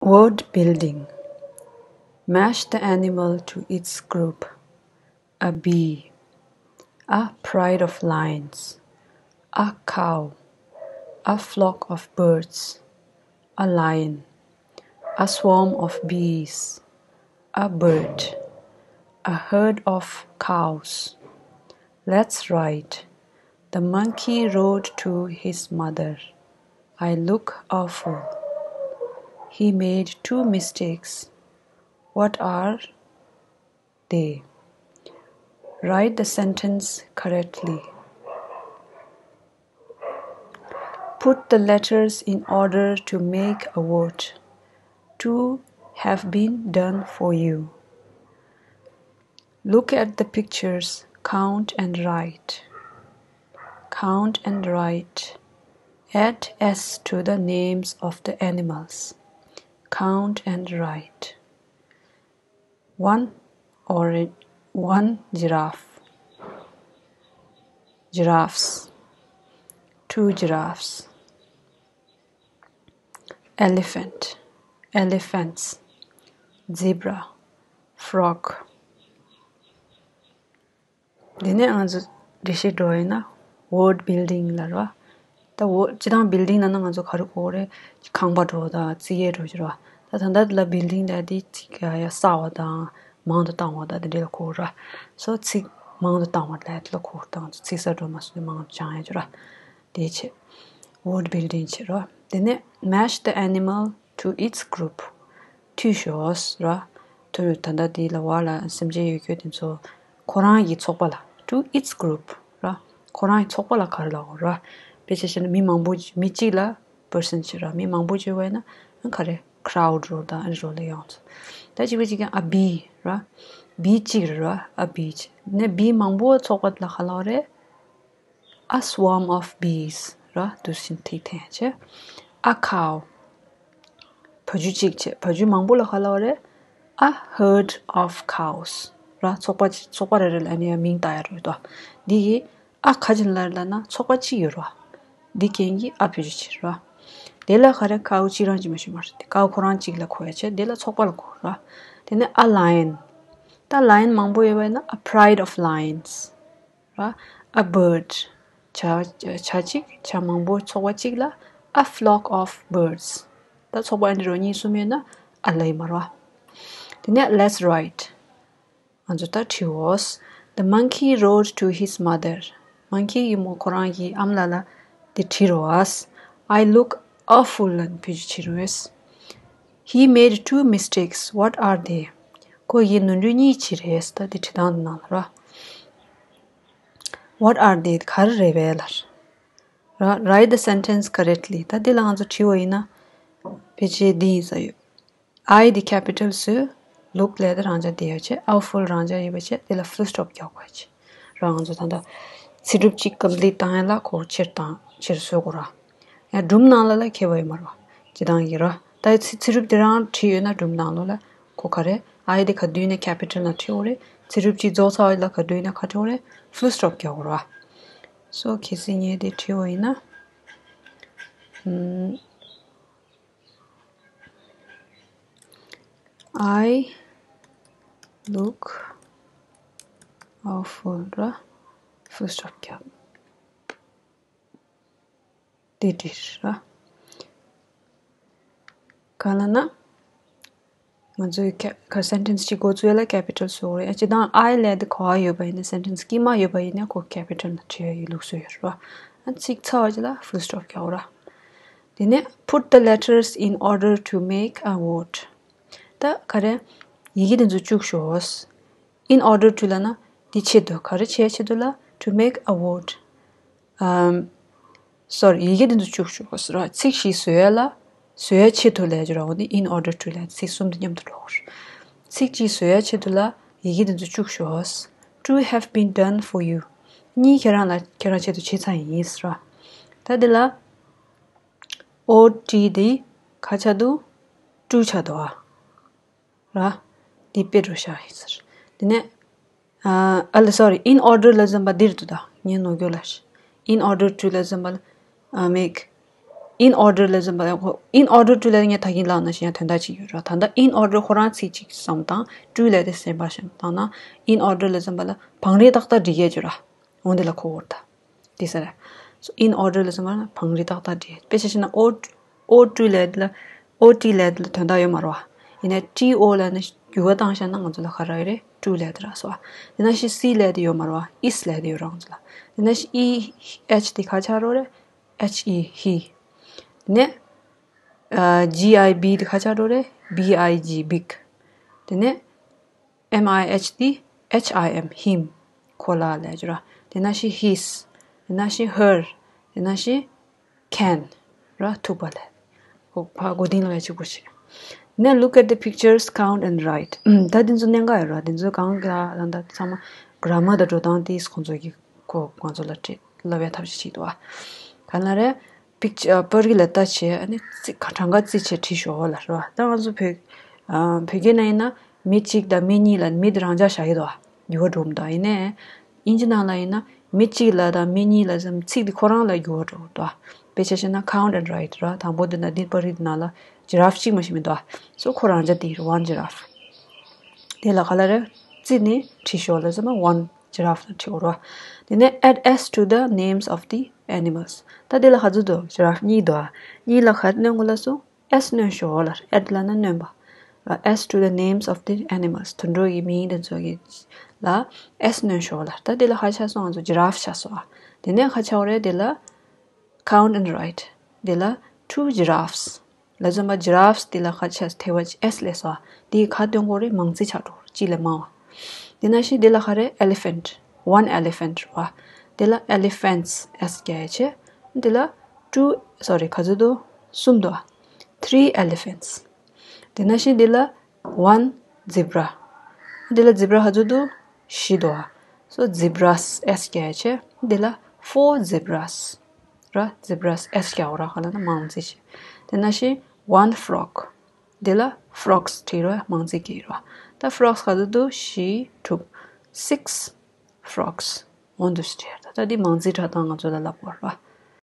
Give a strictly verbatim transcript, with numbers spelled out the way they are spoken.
Word building. Match the animal to its group. A bee. A pride of lions. A cow. A flock of birds. A lion. A swarm of bees. A bird. A herd of cows. Let's write. The monkey roared to his mother. I look awful. He made two mistakes. What are they? Write the sentence correctly. Put the letters in order to make a word. Two have been done for you. Look at the pictures, count and write. Count and write. Add S to the names of the animals. Count and write. One orange, one giraffe. Giraffes. Two giraffes. Elephant. Elephants. Zebra. Frog. འདི་ནས་ང་ཚོ་འགྲེལ་བཤད་འགྲོ་ཡིན་ན། word building ལབ་རེད་བ། ད་word སྤྱིར་བཏང་building ལབ་ན་ང་ཚོ་ག་རེ་གོ་གི་རེད། ཁང་པ་འདྲ་བོ་དང་རྩིག་གཡས་འདྲ་བོ་ཅིག་རེད་བ། ད་ད་ལྟ་འདི་ལ་building ལབ་དེ་ཚིག་ཡ་ཡ་གསར་བ་དང་མང་དུ་བཏང་བ་དང་དེ་འདྲ་ལ་གོ་གི་རེད། so ཚིག་མང་དུ་བཏང་བ་ལབ་དེ་ལ་གོ་གི་རེད། ད་ང་ཚོ་ཚིག་གསར་འགྲོ་མ་སོང་ནས་མང་དུ་སྦྱང་ཡ་ཅིག་རེད། དེ་བྱེད། word building བྱེད་རོ། དེ་ནས་match the animal to its group. མཐུད་ཤོག་ར། དུ་ད་ལྟ་དེ་ལ་བ་ལ་སེམས་ཅན་ཡོད་རྒྱུ་དེ་ཚོ་ཁོ་རང་གི་ཚོགས་པ་ལ། to its group ར། ཁོ་རང་གི་ཚོགས་པ་ལ་ག་རེ་ལབ་དགོས་ར། དཔེ་ཆ་བཤད་ན་མི་མང་པོ་མི་གཅིག་ལ་person བྱེད་ར། མི་མང་པོ་བྱེད་པ་ཡིན་ན་ག་རེ་crowd རོ་དང་ཨ་རོ་ལ་ཡོང་ཚོ། ད་གཅིག་པ་གཅིག་ཀྱང་a bee ར། bee གཅིག་རེད་ར། a bee གཅིག་ནས་bee མང་པོ་ཚོགས་པ་ལ་ག་ལབ་རེད། A swarm of bees ར། འདུག་སེ་ཐིག་འཐེན་བྱས། A cow བ་ཕྱུགས་གཅིག་བྱས། བ་ཕྱུགས་མང་པོ་ལ་ག་ལབ་རེད། A herd of cows ར། ཚོགས་པ་ཚོགས་པ་རེ་རེ་ལ་ཨ་ནི་ཡང་མིང་བཏགས་ཡ་རེད་དོ། འདི་གི་a ག་ཅིག་ལ་ལབ་ན་ཚོགས་པ་གཅིག་ཡོད་ར། འདི་རྐྱེན་གྱིས་a བ་ཕྱུགས་གཅིག་ར། དེ་ལ་ག་རེ་cow གཅིག་རང་གཅིག་མ་ཞུ་མ་རེད། དེ་cow ཁོ་རང་གཅིག་ལ་གོ་ཡ་བྱས། དེ་ལ་ཚོགས་པ་ལ་གོ་ར། དེ་ནས་a lion ད་lion མང་པོ་ཡོད་པ་ཡིན་ན་a pride of lions ར། A bird བྱ་བྱ་གཅིག་བྱ་མང་པོ་ཚོགས་པ་གཅིག་ལ། A flock of birds ད་ཚོགས་པ་འདི་རོ་གཉིས་གསུམ་ཡོད་ན་a ལབ་ཡིན་མ་རེད་བ། དེ་ནས་let's write ང་ཚོ་ད་བྲིས་འོ། The monkey roared to his mother. monkey གིས་མོ་ཁོ་རང་གི་ཨ་མ་ལགས་ལ་དེ་བྲིས་རོ། I look awful ལབ་བེད་སྤྱོད་བྱེད་རོ། He made two mistakes. What are they? ཁོ་ཡིས་ནོར་འཁྲུལ་གཉིས་བྱས་རེད། ད་དེ་བྲིས་སྟངས་དེ་ནང་ལ་ར། What are they? ག་རེ་རེད་པས་ལབ། Write the sentence correctly. ད་འདི་ལ་ང་ཚོ་བྲིས་པ་ཡིན་ན། ཕལ་ཆེར་འདི་ཡིན་ས་ཡོད། I འདི་capital བཟོས། look ལབ་དེ་རང་འཇགས་བསྡད་ཡོད་བྱས། awful རང་འཇགས་ཡོད་པ་བྱས། དེ་ལ་full stop རྒྱག་དགོས་བྱས། རང་ང་ཚོ་ད་ལྟ་ཚིག་གྲུབ་གཅིག་complete བཏང་ཡ་ལ་ཁོ་ཕྱིར་བཏང་ཕྱིར་བཟོ་དགོས་ར། ཡང་སྒྲུང་ནང་ལ་ལ་ཁྱད་པར་ཡོད་མ་རེད་བ། སྤྱིར་བཏང་གི་ར། ད་ཚིག་ཚིག་གྲུབ་དེ་རང་བྲིས་ཡོད་ན་སྒྲུང་ནང་ལོགས་ལ་ཁོ་ག་རེ། I དེ་ག་དུས་ནས་capital ནང་བྲིས་ཡོད་རེད། ཚིག་གྲུབ་གཅིག་རྫོགས་ཚར་བ་ལ་ག་དུས་ནས་ག་བྲིས་ཡོད་རེད། full stop རྒྱག་དགོས་ར། so གལ་སྲིད་ངས་དེ་བྲིས་པ་ཡིན་ན། ཨམ། I look awful ར། full stop རྒྱག་དེ་འདྲ་ར། གང་ལབ་ན། ང་ཚོའི་ཁ་ཁ་sentence གཅིག་འགོ་བཙུགས་ཡ་ལ་capital བཟོ་དགོས་རེད། ཨ་སྤྱིར་བཏང་I ལབ་དེ་ག་པར་ཡོད་པ་ཡིན་ན། sentence དཀྱིལ་མ་ཡོད་པ་ཡིན་ན་ཁོ་capital ནང་བྲིས་ཡ་ཡི་ལུགས་སྲོལ་ཡོད་རེད་བ། ཨ་ཚིག་ཚར་བ་ཅིག་ལ་full stop རྒྱག་དགོས་ར། དེ་ནས་put the letters in order to make a word. ད་ག་རེ། ཡི་གེ་དེ་ཚོ་བཅུག་ཤོག In order to ལབ་ན་འདི་ཆེད་དུ། ག་རེ་བྱེད་ཆེད་དུ་ལ། to make a word. ཨམ། sorry ཡི་གེ་འདི་ཚོ་བཅུག་ཤོག་ཟེར་བ། ཚིག་ཞིག་བཟོ་ཡ་ལ། བཟོ་ཡ་ཆེད་དུ་ལབ་ཀྱི་ར། འོ་ནི་in order to ལབ་ཚིག་གསུམ་དེ་མཉམ་དུ་འགྲོ་དགོས་རེད། ཚིག་གཅིག་བཟོ་ཡ་ཆེད་དུ་ལ་ཡི་གེ་འདི་ཚོ་བཅུག་ཤོག Two have been done for you. གཉིས་ཁྱེད་རང་ལ་ཁྱེད་རང་ཆེད་དུ་བྱས་ཚར་ཡིན་ཟེར་བ། ད་འདི་ལ་ཨོ་ཊི་འདི་ག་ཆགས་འདུག two ཆགས་འདུག་ཨ། ར། འདི་དཔེ་འགྲོ་ཤག་ཡིན་ཟེར། དེ་ནས། ཨ་ལ་sorry in order ལ་འཛོམས་པ་འདིར་འདུག་ད་ངས་ནོར་འགྱོ་ལ། in order to ལ་འཛོམས་པ་ལ་make in order ལ་བཟོ་འབའ་ལ་in order to ལ་ངས་ད་གིན་ལབ་ན་ཞེ་ཡང་དོན་དག་ཅིག་ཡོད་ར། ད་ལྟ་in order ཁོ་རང་ཚིག་ཅིག་བསམ་དང་to ལ་དེ་སེམས་པ་བཞག་བཏང་ན་in order ལ་བཟོ་འབའ་ལ་བང་རིམ་ཏག་ཏག་འབྲི་ཡས་ཅིག་ར། འོ་འདི་ལ་གོ་དགོས་རེད་ད། དེ་ཟེར། So in order ལ་བཟོ་འབའ་ལ་བང་རིམ་ཏག་ཏག་འབྲི་ཡས། དཔེ་ཆ་བཞག་ན་O O to ལ་དེ་ལ་O T ལ་དེ་ལ་དོན་དག་ཡོད་མ་རེད་བ། ཡིན་ནའི་T O ལ་ནི་འགྱུར་བ་བཏང་བཞག་ན་ང་ཚོ་ལ་ག་རེ་ཡོད་རེད། to ལ་དེ་ར་སོ། དེ་ནང་བཞིན་C ལ་དེ་ཡོད་མ་རེད་བ། is ལ་དེ་ཡོད་ར་ང་ཚོ་ལ། དེ་ནང་བཞིན་E H དེ་ག་ཆགས་འགྲོ་རེད། H E he. དེ་ནས་G I B དེ་ག་ཆགས་འགྲོ་རེད། B I G big. དེ་ནས M I H དེ་H I M him. ཁོ་ལ་ལབ་ཀྱི་ར། དེ་ནང་བཞིན་his. དེ་ནང་བཞིན་her. དེ་ནང་བཞིན་can ར། ཐུབ་པ་ལ། ཁོ་ཕ་གོ་དིང་ལ་བའི་གཅིག་པོ་བྱེད། Now look at the pictures, count and write. ད་འདི་ཚོ་གནད་འགག་ཡོད་ར། འདི་ཚོ་གང་ག་ད་ད་ཚང་མ་grammar དང་འགྲོ་སྟངས་དེ་ཁོང་ཚོ་གི་ཁོ་ཁོང་ཚོ་ལ་བྲིས་ལབ་པའི་ཐབས་ཤེས་བྱེད་འདུག་ཨ། ག་ལ་རེད། picture པར་རིས་ལ་ལྟ་བྱས་ཨ་ནི་རྩི་གྲངས་ཀ་རྩིས་བྱས་བྲིས་ཤོག་ལ་ར། ད་ང་ཚོ་བོད་བོད་སྐད་ནང་ཡིན་ན་མི་གཅིག་དང་མི་གཉིས་ལ་མི་དེ་རང་འཇགས་བཞག་གི་འདུག་ཨ། འགྱུར་བ་འགྲོ་མི་འདུག་ཨ། ཡིན་ནའི་དབྱིན་ཇི་ནང་ལ་ཡིན་ན་མི་གཅིག་ལ་དང་མི་གཉིས་ལ་ཟེར་ཚིག་དེ་ཁོ་རང་ལ་འགྱུར་བ་འགྲོ་གི་འདུག་ཨ། དཔེ་ཆ་བཞག་ན་count and write ར། དང་པོ་འདི་ན་འདི་པར་རིས་འདི་ནང་ལ་giraffe གཅིག་མ་ཞིག་མི་འདུག་ཨ། So ཁོ་རང་འཇགས་དེ་one giraffe. དེ་ལ་ག་ལ་རེད། རྩིས་ནས་བྲིས་ཤོག་ལ་ཟེར་ན་one giraffe ལ་བྲིས་འོ་ར། དེ་ནས add S to the names of the animals. ད་དེ་ལ་ག་ཚོད་འདུག giraffe གཉིས་འདུག་ཨ། གཉིས་ལ་ག་སྣོན་དགོས་ལ་སོང་། S སྣོན་ཤོག་ལ། add ལ་ན་སྣོན་པ། ཨ། S to the names of the animals. དུད་འགྲོ་ཡི་མིང་དེ་ཚོ་གི་ལ་S སྣོན་ཤོག་ལ། ད་དེ་ལ་ག་ཆགས་སོང་། ང་ཚོ་giraffe ཆགས་སོང་ཨ། དེ་ནས་ག་ཆགས་རེད། དེ་ལ་count and write. དེ་ལ་two giraffes. ལ་ཟེར་ན་giraffes དེ་ལ་ག་ཆགས། ཐེ་བ་S སླེབས་སོང་ཨ། དེ་ག་སྟོན་དགོས་རེད། མང་ཙམ་ཆགས་འགྲོ། གཅིག་ལས་མང་བ། དེ་ནང་བཞིན་དེ་ལ་ག་རེ། elephant. One elephant རེད་བ། དེ་ལ་elephants S རྒྱག་ཡ་བྱས། དེ་ལ་two sorry ག་ཚོད་འདུག་གསུམ་འདུག་ཨ། three elephants. དེ་ནང་བཞིན་འདི་ལ་one zebra. འདི་ལ་zebra ག་ཚོད་འདུག་བཞི་འདུག་ཨ། So zebras S རྒྱག་ཡ་བྱས། འདི་ལ་four zebras ར། zebras S རྒྱག་འོ་ར། ག་ལ་ན་མང་ཙམ་བྱས། དེ་ནང་བཞིན་one frog. འདི་ལ་frogs བྲིས་ར། མང་ཙམ་གྱིས་ར། ད་frogs ག་ཚོད་འདུག་བཞི་དྲུག six frogs. འོ་འདུག་སེ་བྲིས་ད། ད་འདི་མང་ཙམ་སྒྲ་གདངས་ང་ཚོ་ལ་ལབ་དགོས་ར།